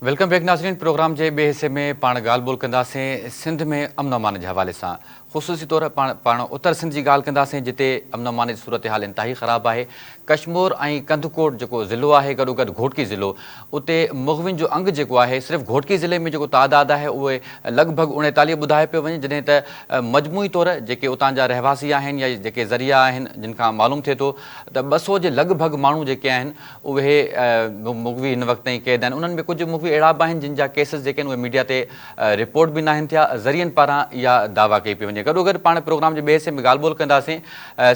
Welcome back ناظرين programme جي ٻئي حصي ۾ پاڻ ڳالهه ٻولهه ڪنداسين سنڌ ۾ امن امان جي حوالي سان خصوصي طور پاڻ پاڻ اتر سنڌ جي ڳالهه ڪنداسين جتي امن امان جي صورتحال انتهائي خراب آهي ڪشمور ۽ ڪنڌڪوٽ جيڪو ضلعو آهي گڏو گڏ گهوٽڪي ضلعو اتي مغوين جو انگ جيڪو آهي صرف گهوٽڪي ضلعي ۾ جيڪو تعداد آهي اهي لڳ ڀڳ 39 ٻڌايو پيو وڃي جڏهن ته مجموعي طور جيڪي اتان جا رهواسي آهن يا جيڪي ذريعا آهن جن کان معلوم ٿئي ٿو ته 200 جي لڳ ڀڳ ماڻهو جيڪي آهن اهي مغوي هن وقت تائين قيد آهن انهن ۾ ڪجهه مغوي اهڙا به آهن جن جا ڪيسز جيڪي آهن اهي ميڊيا تي رپورٽ به ناهن ٿيا ذريعن پاران اها دعويٰ ڪئي پئي وڃي گڏوگڏ پاڻ پروگرام جي ٻئي حصي ۾ ڳالهه ٻولهه ڪنداسين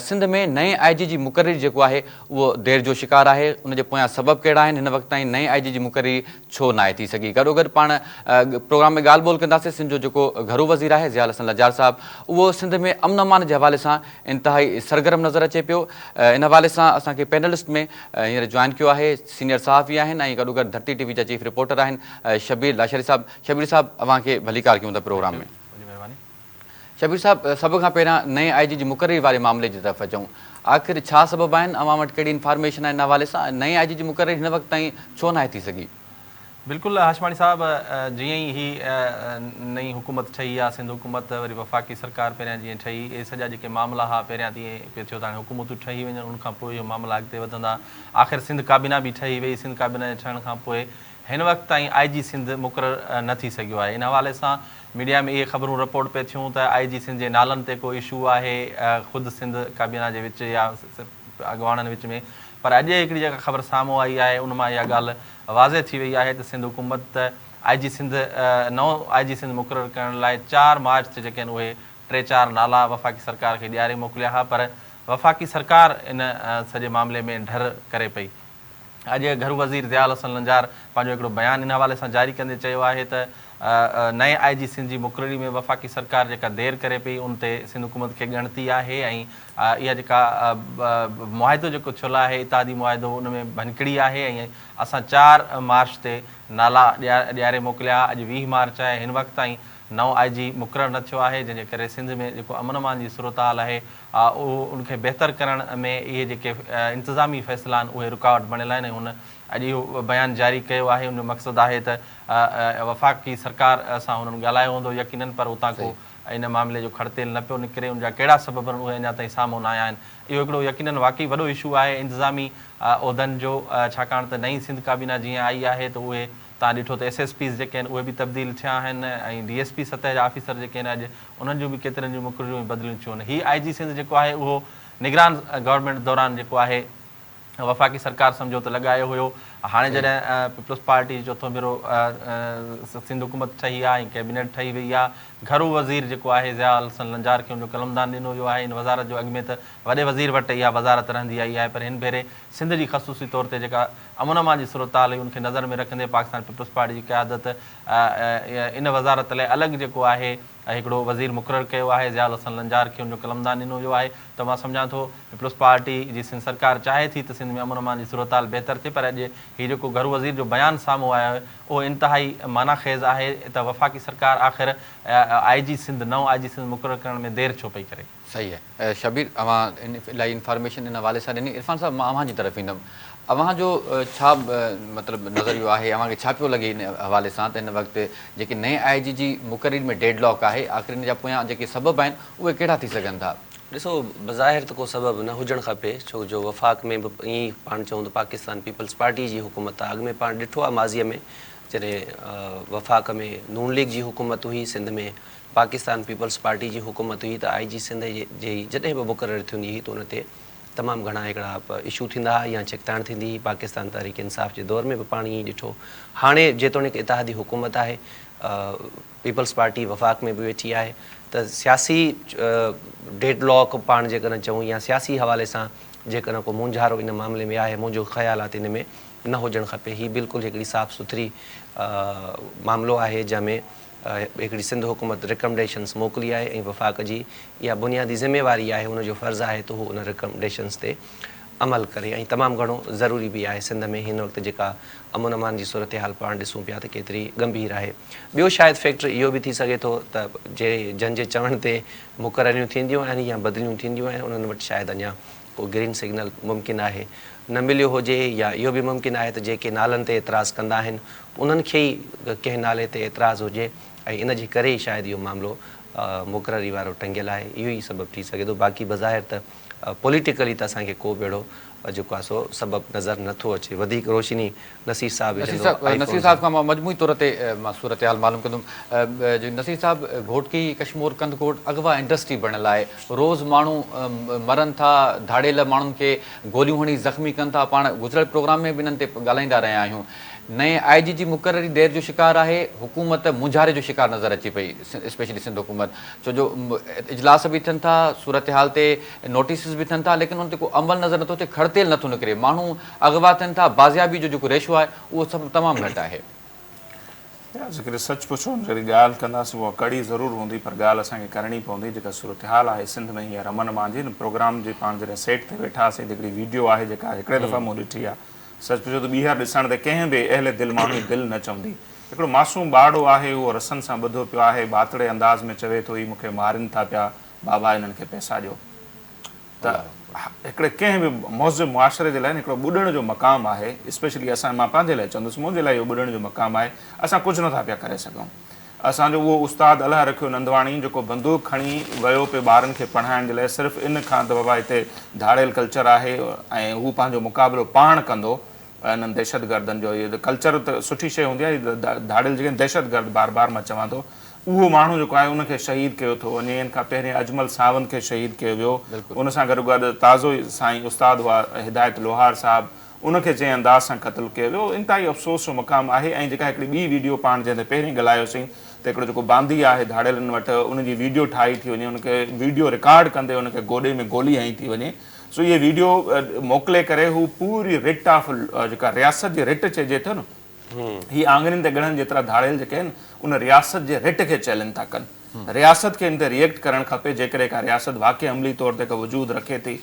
سنڌ ۾ نئين آء جي جي مقرري جيڪو آهي اهو دير جو شڪار آهي ان جي پويان سبب ڪهڙا آهن هن وقت تائين نئين آء جي جي مقرري ڇو ناهي ٿي سگهي گڏوگڏ پاڻ پروگرام ۾ ڳالهه ٻولهه ڪنداسين سنڌ جو جيڪو گهرو وزير آهي ضياء الحسن لنجار صاحب اهو سنڌ ۾ امن امان جي حوالي سان انتهائي سرگرم نظر اچي پيو ان حوالي سان اسان کي پينلسٽ ۾ هينئر جوائن ڪيو آهي سينيئر صحافي آهن ۽ گڏوگڏ ڌرتي ٽي وي جا چيف رپورٽر آهن شبير لاشاري صاحب شبير صاحب اوهان کي ڀليڪار ڪيون ٿا پروگرام ۾ شبير صاحب سڀ کان پهريان نئين آء جي جي مقرري واري معاملي جي طرف اچون آخر ڇا سبب آهن اوهان وٽ ڪهڙي انفارميشن آهي ان حوالي سان نئين آء جي جي مقرري هن وقت تائين ڇو ناهي ٿي سگهي؟ بلڪل هاشماڻي صاحب جيئن ئي هي نئين حڪومت ٺهي آ سنڌ حڪومت وري وفاقي سرڪار پهريان جيئن ٺهي اهي سڄا جيڪي معاملا ها پهريان تيئن پئي ٿيو ته هاڻي حڪومتون ٺهي وڃن ان کان پوء اهي معاملا اڳتي وڌندا آخر سنڌ ڪابينا به ٺهي وئي سنڌ ڪابينا جي ٺهڻ کان پوء هن وقت تائين آء جي سنڌ مقرر نه ٿي سگهيو آهي ان حوالي سان ميڊيا ۾ اهي خبرون رپورٽ پئي ٿيون ته آء جي سنڌ جي نالن تي ڪو اشو آهي خود سنڌ ڪابينا جي وچ يا اڳواڻن وچ ۾ پر اڄ هڪڙي جيڪا خبر سامهون آئي آهي ان مان اها ڳالهه واضح ٿي وئي آهي ته سنڌ حڪومت آء جي سنڌ نئون آء جي سنڌ مقرر ڪرڻ لاء چار مارچ تي جيڪي آهن اهي ٽي چار نالا وفاقي سرڪار کي ڏياري موڪليا ها پر وفاقي سرڪار ان سڄي معاملي ۾ ڍر ڪري پئي. اڄ گهرو وزير ضياء الحسن لنجار پنهنجو هڪڙو بيان ان حوالي سان جاري ڪندي چيو آهي ته نئين آء جي سنڌ جي مقرري ۾ وفاقي سرڪار جيڪا دير ڪري پئي ان تي سنڌ حڪومت کي ڳڻتي آهي ۽ اها جيڪا معاهدو جيڪو ٿيل آهي اتحادي معاهدو ان ۾ ڀڃڪڙي آهي ۽ اسان چار مارچ تي نالا ڏياري موڪليا اڄ 20 مارچ آهي هن وقت تائين نئون آء جي مقرر نه ٿيو آهي جنهن جي ڪري سنڌ ۾ جيڪو امن امان جي صورتحال آهي اهو ان کي بهتر ڪرڻ ۾ اهي جيڪي انتظامي فيصلا آهن اهي رڪاوٽ بڻيل آهن ۽ هن اڄ اهو بيان جاري ڪيو آهي ان جو مقصد آهي ته وفاقي سرڪار سان هنن ڳالهايو هوندو يقينن پر اتان ڪو ان معاملي جو کڙتيل نه پيو نڪري ان جا ڪهڙا سبب آهن اهي اڃا تائين سامهون نه آيا آهن اهو هڪڙو يقينن واقعي وڏو اشو آهي انتظامي عهدن جو ڇاڪاڻ ته نئين سنڌ ڪابينا جيئن آئي آهي ته اهي توهان ڏٺو ته ايس ايس پيز جيڪي آهن اهي به تبديل ٿيا آهن ۽ ڊي ايس پي سطح جا آفيسر جيڪي آهن اڄ انهن جون به ڪيترن جون مقرريون ۽ بدليون ٿيون آهن. هي آء جي سنڌ جيڪو آهي اهو نگران گورنمينٽ دوران جيڪو آهي وفاقي سرڪار سمجهو ته لڳايو هيو هاڻي جڏهن پيپلز پارٽي جي چوٿون ڀيرو سنڌ حڪومت ٺهي آهي ۽ ڪيبينيٽ ٺهي وئي آهي گهرو وزير جيڪو آهي ضياء الحسن لنجار کي ان جو قلمدان ڏنو ويو آهي ان وزارت جو اڳ ۾ ته وڏي وزير وٽ اها وزارت رهندي آئي آهي پر هن ڀيري سنڌ جي خصوصي طور تي جيڪا امن امان جي صورتحال هئي ان کي نظر ۾ رکندي پاڪستان پيپلز پارٽي جي قيادت ان وزارت لاء الڳ جيڪو آهي هڪڙو وزير مقرر ڪيو آهي ضياء الحسن لنجار کي ان جو قلمدان ڏنو ويو آهي ته مان سمجهان ٿو پيپلز پارٽي جي سنڌ سرڪار چاهي ٿي ته سنڌ ۾ امن امان جي صورتحال بهتر ٿئي پر اڄ هي جيڪو گهرو وزير جو بيان سامهون آيو آهي اهو انتهائي معنيٰ خيز آهي ته وفاقي سرڪار آخر آء جي سنڌ نئون آء جي سنڌ مقرر ڪرڻ ۾ دير ڇو پئي ڪري. صحيح آهي شبير اوهان الاهي انفارميشن ان حوالي سان ڏني عرفان صاحب مان اوهان جي طرف ايندم اوهان جو ڇا مطلب نظريو آهي اوهان کي ڇا پيو لڳي ان حوالي سان ته هن وقت جيڪي نئين آء جي جي مقرري ۾ ڊيڊ لاڪ آهي آخر ان جا پويان جيڪي سبب آهن اهي ڪهڙا ٿي سگهن ٿا؟ ڏسو بظاهر ته ڪو سبب نه هجڻ کپي ڇو جو وفاق ۾ به ائين ئي پاڻ چئون ته پاڪستان پيپلز پارٽي جي حڪومت آهي اڳ ۾ پاڻ ڏٺو آهي ماضي ۾ جڏهن وفاق ۾ نون ليگ جي حڪومت هئي سنڌ ۾ پاڪستان پيپلز پارٽي جي حڪومت هئي ته آء جي سنڌ جي جڏهن به مقرر ٿيندي هئي ته ان تي تمام گهڻا هڪڙا اشو ٿيندا هئا يا ڇڪتاڻ ٿيندي هئي پاڪستان تحريڪ انصاف جي دور ۾ به پاڻ ائين ئي ڏٺو هاڻي جيتوڻيڪ اتحادي حڪومت آهي پيپلز پارٽي وفاق ۾ به ويٺي آهي ته سياسي ڊيڊ لاڪ پاڻ جيڪڏهن چئون يا سياسي حوالي سان جيڪڏهن ڪو مونجهارو ان معاملي ۾ آهي منهنجو خيال آهي ته ان ۾ نه هجڻ کپي هي بلڪل هڪڙي صاف سٿري معاملو آهي جنهن ۾ هڪڙي سنڌ حڪومت ريڪمڊيشنز موڪلي آهي ۽ وفاق جي اها بنيادي ذميواري آهي ان جو فرض آهي ته هو ان ريڪمڊيشنز تي عمل ڪري ۽ تمام گهڻو ضروري به آهي سنڌ ۾ هن وقت جيڪا امن امان جي صورتحال پاڻ ڏسون پيا ته ڪيتري ڳنڀير آهي ٻيو شايد فيڪٽر اهو به ٿي سگهي ٿو ته جي جن جي چوڻ تي مقرريون ٿينديون آهن يا بدليون ٿينديون آهن انهن وٽ شايد اڃا ڪو گرين سگنل ممڪن آهي نه مليو هجي يا اهو به ممڪن آهي ته جيڪي نالن تي اعتراض ڪندا آهن انهن کي ئي ڪنهن نالي تي اعتراض هجي ۽ ان جي ڪري ئي شايد اهو معاملو مقرري وارو ٽنگيل آهي اهو ئي سبب ٿي سگهي ٿو باقي بظاهر ته پوليٽيڪلي ته اسان کي ڪو به اهڙو جيڪو آهي سو سبب نظر نه ٿو اچي وڌيڪ روشني نصير صاحب نصير وجهندو صاحب آئي نصير فون صاحب سان. کان مان مجموعي طور تي مان صورتحال معلوم ڪندم جي نصير صاحب گهوٽڪي ڪشمور ڪنڌڪوٽ اغوا انڊسٽري بڻيل آهي روز ماڻهو مرن ٿا ڌاڙيل ماڻهن کي گوليون هڻي زخمي ڪن ٿا پاڻ گذريل پروگرام ۾ به انهن تي ڳالهائيندا رهيا آهيون نئين آء جي جي مقرري دير جو شڪار آهي حڪومت مونجهاري جو شڪار نظر اچي پئي اسپيشلي سنڌ حڪومت ڇو جو اجلاس به ٿين ٿا صورتحال تي نوٽيسز به ٿين ٿا ليڪن ان تي ڪو عمل نظر نٿو اچي کڙتيل نٿو نڪري ماڻهو اغوا ٿين ٿا بازيابي جو جيڪو ريشو آهي اهو سڀ تمام گهٽ آهي. يار جيڪڏهن سچ پڇو نه جڏهن ڳالهه ڪنداسين اها ڪڙي ضرور هوندي پر ڳالهه اسان کي ڪرڻي پوندي جيڪا صورتحال آهي سنڌ ۾ هينئر امن امان جي هن پروگرام جي پاڻ جڏهن سيٽ تي ويٺاسين ته هڪڙي ويڊيو آهي جيڪا هڪڙي دفعا مون ڏٺي آهي سچ پڇو ته ٻيهر ڏسڻ تي ڪنهن به اهل دل ماڻهو جي دل نه چوندي. هڪڙو معصوم ٻارڙو آهي، اهو رسن سان ٻڌو پيو آهي، ٻاتڙي انداز ۾ چوي ٿو هي مون کي مارين ٿا پيا، بابا انهن کي پئسا ڏيو. ته هڪڙي ڪنهن به مهذب معاشري جي لاء هڪڙو ٻڏڻ جو مقام آهي، اسپيشلي اسان مان پنهنجي لاء چوندس منهنجي لاء اهو ٻڏڻ جو مقام آهي، اسان ڪجهه نٿا پيا ڪري سگهون. اسان جو اهو استاد الهه رکيو نندواڻي جيڪو بندوق کڻي ويو پئي ٻارن کي پڙهائڻ جي لاء صرف ان کان ته بابا هتي ڌاڙيل ڪلچر آهي ۽ هو پنهنجو مقابلو پاڻ ڪندو انهن دهشتگردن جو اهو ڪلچر ته سٺي شيء هوندي آهي ڌاڙيل جيڪي دهشتگرد بار بار مان چوان ٿو اهو ماڻهو جيڪو آهي ان کي شهيد ڪيو ٿو وڃي ان کان پهرين اجمل ساوند کي شهيد ڪيو ويو ان سان گڏو گڏ تازو ئي سائين استاد هئا هدايت لوهار صاحب ان کي جنهن انداز سان قتل ڪيو ويو انتهائي افسوس جو مقام آهي ۽ جيڪا هڪڙي ٻي ويڊيو پاڻ جنهن تي پهرين ڳالهايوسين ته هڪڙو جيڪو باندي آهي ڌاڙيلن وٽ ان جي ويڊيو ٺاهي ٿي وڃي ان کي ويڊيو رڪارڊ ڪندي ان کي گوڏي ۾ گولي هنئي ٿي وڃي سو اهي ويڊيو موڪلي ڪري هو پوري رٽ آف جيڪا رياست جي رٽ چئجي ٿو نه هي آڱرين تي ڳڻڻ جيترا ڌاڙيل جيڪي آهن ان رياست جي رٽ کي چئلينج ٿا ڪن. رياست کي ان تي ريئيڪٽ ڪرڻ کپي جيڪڏهن ڪا رياست واقعي عملي طور تي ڪو وجود رکي ٿي.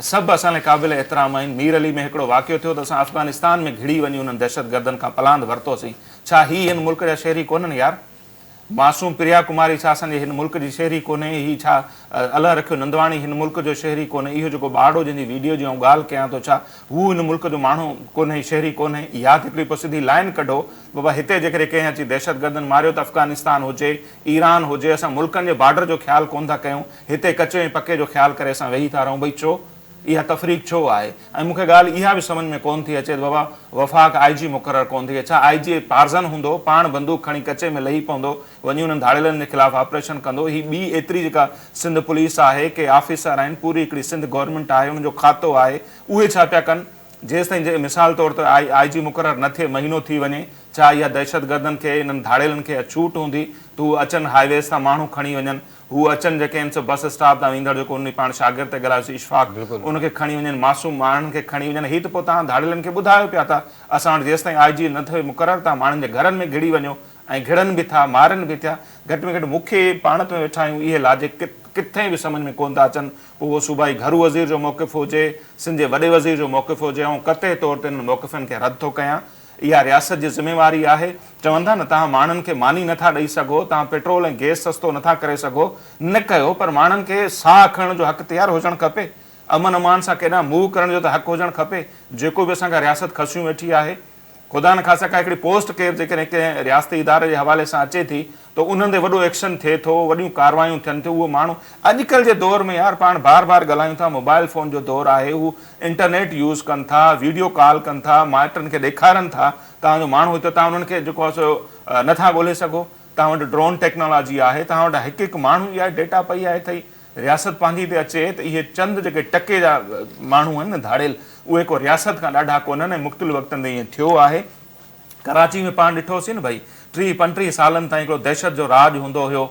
سڀ اسان لاء قابل احترام آهن. مير علي ۾ هڪڙو واقعو ٿيو ته اسان افغانستان ۾ گهڙي وڃي انهن دهشتگردن کان پلاند ورتوسين. ڇا هي هن ملڪ جا شهري ڪونهن يار؟ معصوم پريا ڪماري ڇا اسان جي هن ملڪ جي شهري ڪونهي؟ هي ڇا الهه رکيو نندواڻي هن ملڪ جو شهري ڪونهي؟ اهو جيڪو ٻارڙو جنهن جي ويڊيو جي آئون ڳالهه ڪيان ٿو ڇا هو هن ملڪ جو ماڻهو ڪونهي شهري ڪونهي؟ يا ته هڪڙي پوء سڌي لائين ڪڍو بابا هتي جيڪڏهن ڪنهن اچي دهشتگردن ماريو ته افغانستان هجي ايران هجي اسان ملڪن جي بارڊر جو خيال ڪونه ٿا ڪيون هتي ڪچي ۽ پڪي جو خيال ڪري اسان ويهي ٿا رهون ڀئي ڇو؟ اها تفريق ڇو آهي؟ ۽ مون کي ڳالهه اها به سمجهه ۾ ڪونه ٿي اچي ته بابا وفاق آء جي مقرر ڪونه ٿي ڪئي، ڇا آء جي پارزن هوندو، پاڻ بندوق کڻي ڪچي ۾ لهي پوندو، وڃي انهن ڌاڙيلن جي خلاف آپريشن ڪندو، هي ٻي ايتري جيڪا سنڌ پوليس آهي، ڪي آفيسر آهن، پوري هڪڙي سنڌ گورنمينٽ آهي، انهن جو کاتو آهي، اهي ڇا پيا ڪن؟ جيستائين جي مثال طور تي آء جي مقرر نه ٿئي مهينو ٿي وڃي، ڇا اها دهشتگردن کي، انهن ڌاڙيلن کي اها ڇوٽ هوندي ته هو اچن هاء ويز تان ماڻهو کڻي وڃن، هو اچن جيڪي آهن سو بس اسٽاپ تان ويندڙ جيڪو ان پاڻ شاگرد تي ڳالهايوسين اشفاق ان کي کڻي وڃن معصوم ماڻهن کي کڻي وڃن هي ته پوء توهان ڌاڙيلن کي ٻڌايو پيا ته اسان وٽ جيستائين آء جي نه ٿئي مقرر توهان ماڻهن جي گهرن ۾ گهڙي وڃو ۽ گهڙن به ٿا مارن به ٿيا گهٽ ۾ گهٽ مون کي پاڻ ته ويٺا آهيون اهي لاجڪ ڪٿي به سمجهه ۾ ڪونه ٿا اچن پوء اهو صوبائي گهرو وزير جو موقف هجي سنڌ جي وڏي وزير جو موقف هجي آئون قطعي طور تي انهن موقفن کي رد ٿو ڪيان اها رياست جي ذميواري آهي. چون ٿا نه توهان ماڻهن کي ماني نه ٿا ڏئي سگهو، توهان پيٽرول ۽ گئس سستو نه ٿا ڪري سگهو، نه ڪيو پر ماڻهن کي ساهه کڻڻ جو حق تيار هجڻ کپي. امن امان سان ڪيڏانهن موو ڪرڻ جو ته حق هجڻ کپي. جيڪو به اسان کان رياست کسيون ويٺي آهي. خدا نخواسته ڪا هڪڙي پوسٽ ڪير جيڪڏهن ڪنهن رياستي اداري جي حوالي سان اچي ٿي ته انهن تي وڏو ايڪشن ٿئي ٿو، وڏيون ڪاروايون ٿين ٿيون، اهو ماڻهو اڄڪلهه جي دور ۾ يار پاڻ بار بار ڳالهايون ٿا موبائل فون جو دور آهي هو انٽرنيٽ يوز ڪن ٿا، ويڊيو ڪال ڪن ٿا، مائٽن کي ڏيکارن ٿا توهان جو ماڻهو هتي توهان انهن کي جيڪو آهي سو نه ٿا ڳولهي سگهو، توهان وٽ ڊرون ٽيڪنالاجي آهي، توهان وٽ هڪ هڪ ماڻهو جي آهي ڊيٽا پئي آهي اٿئي، رياست پنهنجي تي اچي ته اهي چند جيڪي ٽڪي جا ماڻهو آهن نه ڌاڙيل اهي ڪو رياست کان ڏاڍا ڪونهن ۽ مختلف وقتن تي ائين ٿيو آهي. ڪراچي ۾ پاڻ ڏٺوسين نه ڀئي 30 35 سالن تائين هڪڙو دهشت جو راڄ هوندو هيو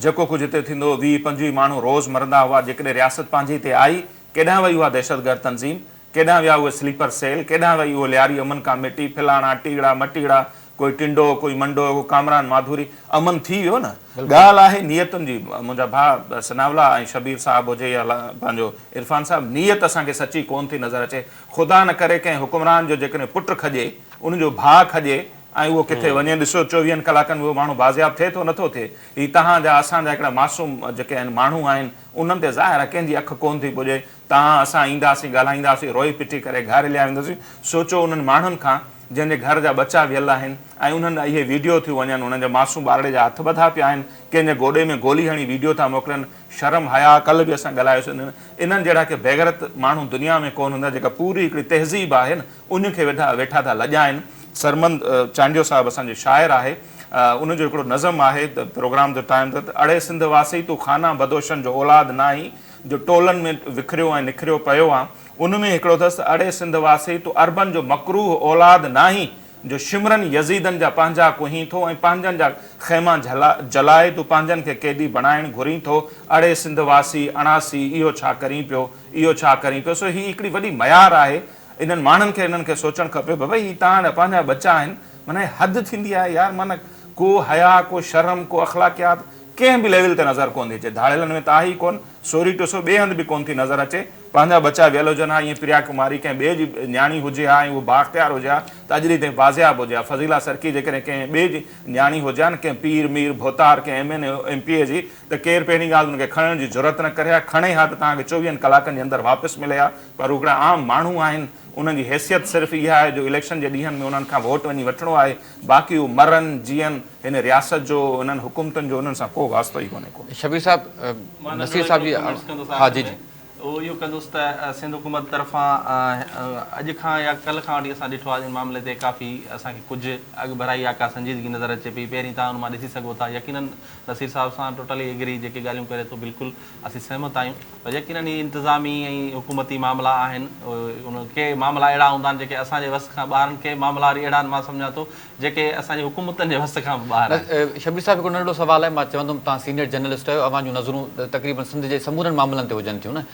جيڪو ڪجهه هتي ٿيندو هو 20 25 ماڻهو روز مرندا هئا جيڪڏهن رياست پنهنجي تي آئي ڪيڏانهن وئي اها دهشتگرد تنظيم ڪيڏانهن ويا اهي سليپر سيل ڪيڏانهن وئي اهو لياري امن ڪاميٽي فلاڻا ٽيڙا مٽيڙا ڪوئي ٽنڊو ڪوئي منڊو ڪو ڪامران ماڌوري امن ٿي ويو نه ڳالهه آهي نيتن جي منهنجا ڀاء ثناءالله ۽ شبير صاحب هجي يا پنهنجو عرفان صاحب نيت اسان کي سچي ڪون ٿي نظر اچي خدا نه ڪري ڪنهن حڪمران جو جيڪڏهن پٽ کڄي ان جو ڀاء کڄي ۽ اهو ڪٿي وڃي ڏسو چوويهن ڪلاڪن ۾ اهو ماڻهو بازياب ٿئي ٿو نٿو ٿئي. هي توهان جا اسان جا هڪڙا معصوم جيڪي آهن ماڻهو آهن انهن تي ظاهر آهي ڪنهن جي اک ڪونه ٿي پڄي. توهان اسان اينداسين ڳالهائينداسين روئي پٽي ڪري گهر هليا وينداسين. سوچو انهن ماڻهن کان جنهن جي گهر جا ٻچا ويل آهن ۽ انهن ڏانهن اهي ويڊيو ٿيون وڃن انهن جا معصوم ٻارڙي جا هٿ ٻڌا پيا آهن ڪنهن جي گوڏي ۾ گولي هڻي ويڊيو ٿا موڪلن شرم حياء ڪلهه به اسان ڳالهايوسين انهن انهن جهڙا ڪي بيغيرت ماڻهو دنيا ۾ ڪونه هوندا جيڪا پوري هڪڙي تهذيب آهي نه ان کي ويٺا ويٺا ٿا لڄائن. سرمند چانڊيو صاحب اسان جو شاعر آهي ان جو هڪڙو نظم آهي ته پروگرام جو ٽائيم ته اڙي سنڌ واسي تون خانه بدوشن جو اولاد ناهين جو ٽولن ۾ وکريو ۽ نکريو پيو آن ان ۾ هڪڙو اٿس ته اڙي سنڌ واسي تون عربن جو مڪروه اولاد ناهين جو شمرن يزيدن جا پنهنجا ڪهين ٿو ۽ پنهنجن جا خيما جلائي تون پنهنجن کي قيدي بڻائڻ گهرين ٿو اڙي سنڌ واسي اڻاسي اهو ڇا ڪرين پيو اهو ڇا ڪرين پيو سو هي هڪڙي وڏي ميار آهي انهن ماڻهن کي انهن کي سوچڻ کپي بابا هي توهان جا پنهنجا ٻچا آهن معنيٰ حد ٿيندي آهي يار معنيٰ ڪو حياء ڪو شرم ڪو اخلاقيات ڪنهن به ليول تي نظر ڪونه ٿي اچي ڌاڙيلن ۾ ته آهي ئي ڪونه سوري ٽو سو ٻئي هنڌ به ڪونه ٿي نظر اچي پنهنجا ٻچا ويل هجن ها ائين پريا ڪماري ڪنهن ٻئي جي نياڻي هجي ها ۽ اهو بااختيار هجي ها ته اڄ ڏينهن تائين بازياب هجي ها فضيلا سرڪي جيڪڏهن ڪنهن ٻئي جي نياڻي هجي ها نه ڪنهن پير مير ڀوتار ڪنهن ايم اين اي ايم پي اي جي ته ڪير پهرين ڳالهه ان کي کڻڻ جي جرئت نه ڪري ها کڻي ها ته توهان کي چوويهن ڪلاڪن جي اندر واپس ملي ها پر هو هڪڙا عام ماڻهو آهن، انهن جي حيثيت صرف اها آهي جو اليڪشن جي ڏينهن ۾ انهن کان ووٽ وڃي وٺڻو آهي، باقي هو مرن، جيئن، هن رياست جو، انهن حڪومتن جو انهن سان ڪو واسطو ئي ڪونهي ڪو. شبير صاحب مان نصير ننڍڙو صاحب هڪڙو جي ڪمينٽس ڪندس ها آخر جي ۾ جي. اهو اهو ڪندس ته سنڌ حڪومت طرفان اڄ کان يا ڪلهه کان وٺي اسان ڏٺو آهي ان معاملي تي ڪافي اسان کي ڪجهه اڳڀرائي يا ڪا سنجيدگي نظر اچي پئي پهرين تان ان مان ڏسي سگهو ٿا يقينن نصير صاحب سان ٽوٽلي ايگري جيڪي ڳالهيون ڪري ٿو بلڪل اسين سهمت آهيون پر يقينن هي انتظامي ۽ حڪومتي معاملا آهن ان ڪي معاملا اهڙا هوندا آهن جيڪي اسان جي وس کان ٻاهر آهن ڪي معاملا وري اهڙا آهن مان سمجهان ٿو جيڪي اسان جي حڪومتن جي وس کان به ٻاهر آهن. شبير صاحب هڪڙو ننڍڙو سوال آهي مان چوندم توهان سينيئر جرنلسٽ آهيو اوهان جون نظرون تقريبن سنڌ جي سمورن معاملن تي هجن ٿيون نه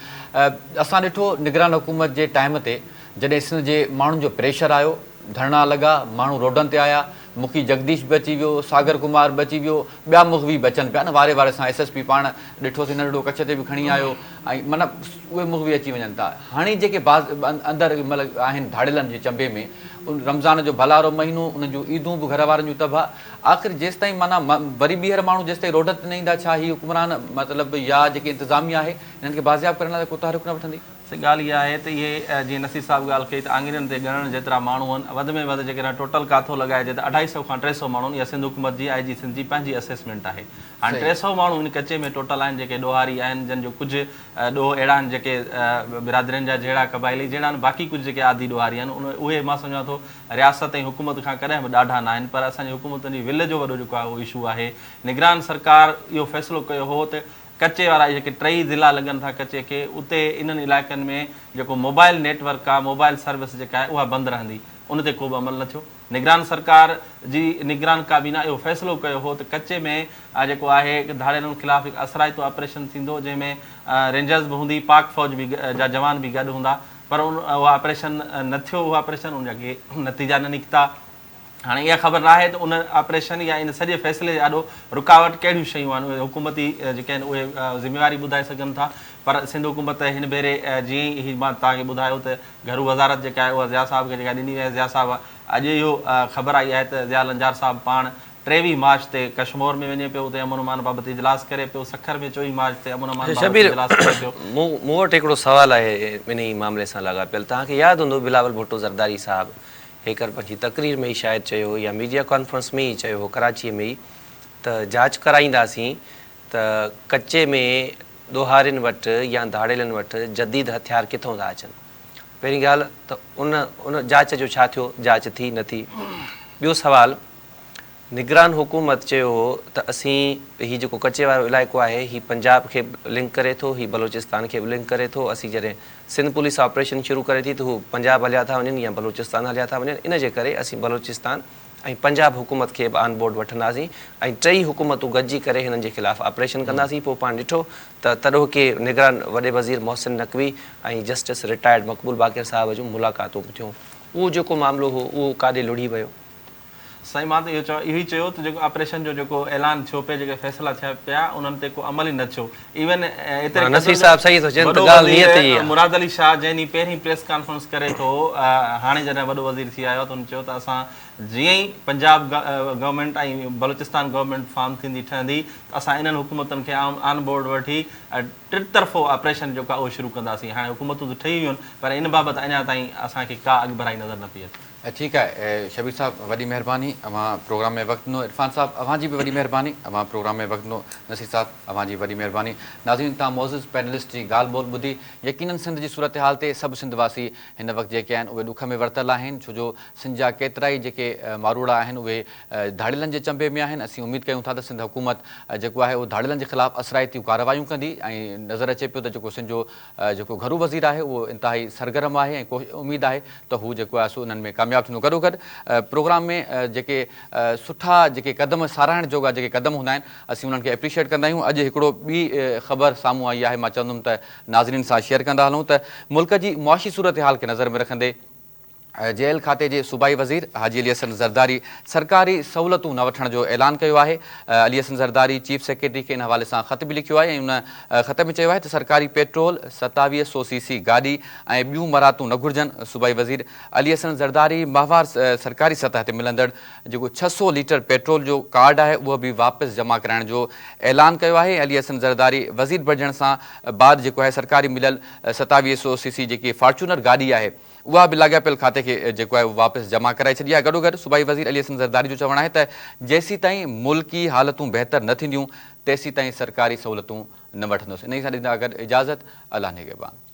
اسان ڏٺو نگران حڪومت جي ٽائيم تي جڏهن سنڌ جي ماڻهن جو پريشر آيو ڌرڻا لڳا ماڻهو روڊن تي آيا مکي جگديش به اچي ويو، ساگر ڪمار به اچي ويو، ٻيا مغوي به اچن پيا نه واري واري سان ايس ايس پي پاڻ ڏٺوسين ننڍڙو ڪڇ تي به کڻي آيو ۽ معنيٰ اهي مغوي اچي وڃن ٿا. هاڻي جيڪي باز اندر مطلب آهن ڌاڙيلن جي چنبي ۾ ان رمضان جو ڀلارو مهينو انهن جون عيدون به گهر وارن جون تباهه آخر جيستائين معنيٰ وري ٻيهر ماڻهو جيستائين روڊن تي نه ايندا ڇا هي حڪمران مطلب يا جيڪي انتظاميه آهي انهن کي بازياب ڪرڻ لاء ڪو تحرڪ نه وٺندي؟ سي ڳالهه اها آهي ته اهي جيئن نصير صاحب ڳالهه ڪئي ته آڱرين تي ڳڻڻ جيترا ماڻهو آهن، وڌ ۾ وڌ جيڪڏهن ٽوٽل ڪاٿو لڳائجي ته اڍائي سئو کان 300 ماڻهو آهن، اها سنڌ حڪومت جي آء جي سنڌ جي پنهنجي اسيسمينٽ آهي. هاڻي 300 ماڻهو ان ڪچي ۾ ٽوٽل آهن جيڪي ڏوهاري آهن، جن جو ڪجهه ڏوهه اهڙا آهن جيڪي برادرين جا جهيڙا قبائلي جهيڙا آهن، باقي ڪجهه جيڪي عادي ڏوهاري آهن اهي مان سمجهان ٿو رياست ۽ حڪومت کان ڪڏهن به ڏاڍا ناهن پر اسان جي حڪومتن جي ول جو وڏو جيڪو آهي اهو اشو آهي. نگران سرڪار اهو فيصلو ڪيو هو ته ڪچي وارا جيڪي ٽئي ضلعا لڳن ٿا ڪچي کي اتي انهن علائقن ۾ جيڪو موبائل نيٽ ورڪ آ موبائل سروس جيڪا آهي اها بند رهندي ان تي ڪوبه عمل نه ٿيو نگران سرڪار جي نگران ڪابينا اهو فيصلو ڪيو هو ته ڪچي ۾ جيڪو آهي ڌاڙيلن خلاف هڪ اثرائتو آپريشن ٿيندو جنهن ۾ رينجرز به هوندي پاڪ فوج به جا جوان به گڏ هوندا پر ان اهو آپريشن نه ٿيو اهو آپريشن ان جا ڪي نتيجا نه نڪتا. هاڻي اها خبر ناهي ته ان آپريشن يا ان سڄي فيصلي جي آڏو رڪاوٽ ڪهڙيون شيون آهن، اهي حڪومتي جيڪي آهن اهي ذميواري ٻڌائي سگهن ٿا پر سنڌ حڪومت هن ڀيري جيئن ئي هي مان توهان کي ٻڌايو ته گهرو وزارت جيڪا آهي اها ضياء صاحب کي جيڪا ڏني وئي آهي ضياء صاحب اڄ اهو خبر آئي آهي ته ضياء لنجار صاحب پاڻ 23 مارچ تي ڪشمور ۾ وڃي پيو اتي امن امان بابت اجلاس ڪري پيو سکر ۾ 24 مارچ تي امن امان بابت شبير اجلاس ڪري پيو. مون وٽ هڪڙو سوال آهي انهي معاملي سان لاڳاپيل توهان کي ياد هوندو بلاول ڀٽو زرداري صاحب هيڪر پنهنجي تقرير ۾ ئي شايد چيو هو يا ميڊيا ڪانفرنس ۾ ئي چيو هو ڪراچيء ۾ ئي ته جاچ ڪرائينداسين ته ڪچي ۾ ڏوهارين وٽ يا ڌاڙيلن وٽ جديد هٿيار ڪٿئون ٿا اچن. پهرين ڳالهه ته ان ان جاچ جو ڇا ٿيو، جاچ ٿي نه ٿي؟ ٻيو سوال نگران حڪومت چيو هو ته اسين هي جيڪو ڪچي وارو علائقو آهي هي پنجاب کي به لنڪ ڪري ٿو هي بلوچستان کي به لنڪ ڪري ٿو اسين جڏهن سنڌ پوليس آپريشن شروع ڪري ٿي ته هو پنجاب هليا ٿا وڃن يا بلوچستان هليا ٿا وڃن ان جي ڪري اسين بلوچستان ۽ پنجاب حڪومت کي به آن بورڊ وٺنداسين ۽ ٽئي حڪومتون گڏجي ڪري هنن جي خلاف آپريشن ڪنداسين پوء پاڻ ڏٺو ته تڏهوڪي نگران وڏي وزير محسن نقوي ۽ جسٽس رٽائرڊ مقبول باقر صاحب جون ملاقاتون به ٿيون اهو جيڪو معاملو هو اهو ڪاڏي لڙهي ويو. سائين مان ته اهو چوان اهو ئي چيو ته جيڪو آپريشن جو جيڪو اعلان ٿيو پئي جيڪي فيصلا ٿيا پيا انهن تي ڪو عمل ئي نه ٿيو ايون ايتري قدر جو وڏو وزير مراد علي شاهه جنهن ڏينهن پهرين پريس ڪانفرنس ڪري ٿو هاڻي جڏهن وڏو وزير ٿي آيو آهي ته هن چيو ته اسان جيئن ئي Punjab government ۽ Balochistan government form ٿيندي ٺهندي ته اسان انهن حڪومتن کي آن بورڊ وٺي ٽطرفو آپريشن جيڪو آهي اهو شروع ڪنداسين هاڻي حڪومتون ته ٺهي ويون آهن پر ان بابت اڃا تائين اسان کي ڪا اڳڀرائي نظر نه پئي اچي. ٺيڪ آهي شبير صاحب وڏي مهرباني اوهان پروگرام ۾ وقت ڏنو عرفان صاحب اوهان جي به وڏي مهرباني اوهان پروگرام ۾ وقت ڏنو نصير صاحب اوهان جي وڏي مهرباني ناظرين توهان معزز پينلسٽ جي ڳالهه ٻولهه ٻڌي يقينن سنڌ جي صورتحال تي سڀ سنڌ واسي هن وقت جيڪي آهن اهي ڏک ۾ ورتل آهن ڇو جو سنڌ جا ڪيترائي جيڪي ماروئڙا آهن اهي ڌاڙيلن جي چنبي ۾ آهن اسين اميد ڪيون ٿا ته سنڌ حڪومت جيڪو آهي اهو ڌاڙيلن جي خلاف اثرائتيون ڪارروايون ڪندي ۽ نظر اچي پيو ته جيڪو سنڌ جو جيڪو گهرو وزير آهي اهو انتهائي سرگرم آهي ۽ اميد آهي ته هو جيڪو آهي سو انهن ۾ ڪامياب ٿيندو گڏوگڏ پروگرام ۾ جيڪي سٺا جيڪي قدم ساراهڻ جوڳا جيڪي قدم هوندا آهن اسين انهن کي اپريشيٽ ڪندا آهيون اڄ هڪڙو ٻي خبر سامهون آئي آهي مان چوندم ته ناظرين سان شيئر ڪندا هلون ته ملڪ جي معاشي صورتحال کي نظر ۾ رکندي جيل کاتي جي صوبائي وزير حاجي علي حسن زرداري سرڪاري سهولتون نه وٺڻ جو اعلان ڪيو آهي. علي حسن زرداري چيف سيڪريٽري کي ان حوالي سان خط به لکيو آهي ۽ ان خط ۾ چيو آهي ته سرڪاري پيٽرول، 27 سو سي سي گاڏي ۽ ٻيون مراعتون نه گهرجن. صوبائي وزير علي حسن زرداري ماهوار سرڪاري سطح تي ملندڙ جيڪو 600 ليٽر پيٽرول جو ڪارڊ آهي اهو به واپس جمع ڪرائڻ جو اعلان ڪيو آهي. علي حسن زرداري وزير بڻجڻ سان بعد جيڪو آهي سرڪاري مليل 27 سو سي سي جيڪي فارچونر گاڏي آهي اها به لاڳاپيل کاتي کي جيڪو آهي اهو واپس جمع ڪرائي ڇڏي آهي. گڏوگڏ صوبائي وزير علي حسن زرداري جو چوڻ آهي ته جيسيتائين ملڪي حالتون بهتر نه ٿينديون تيسيتائين سرڪاري سهولتون نه وٺندس. انهي سان ڏيندا گڏ اجازت الله نگهبان.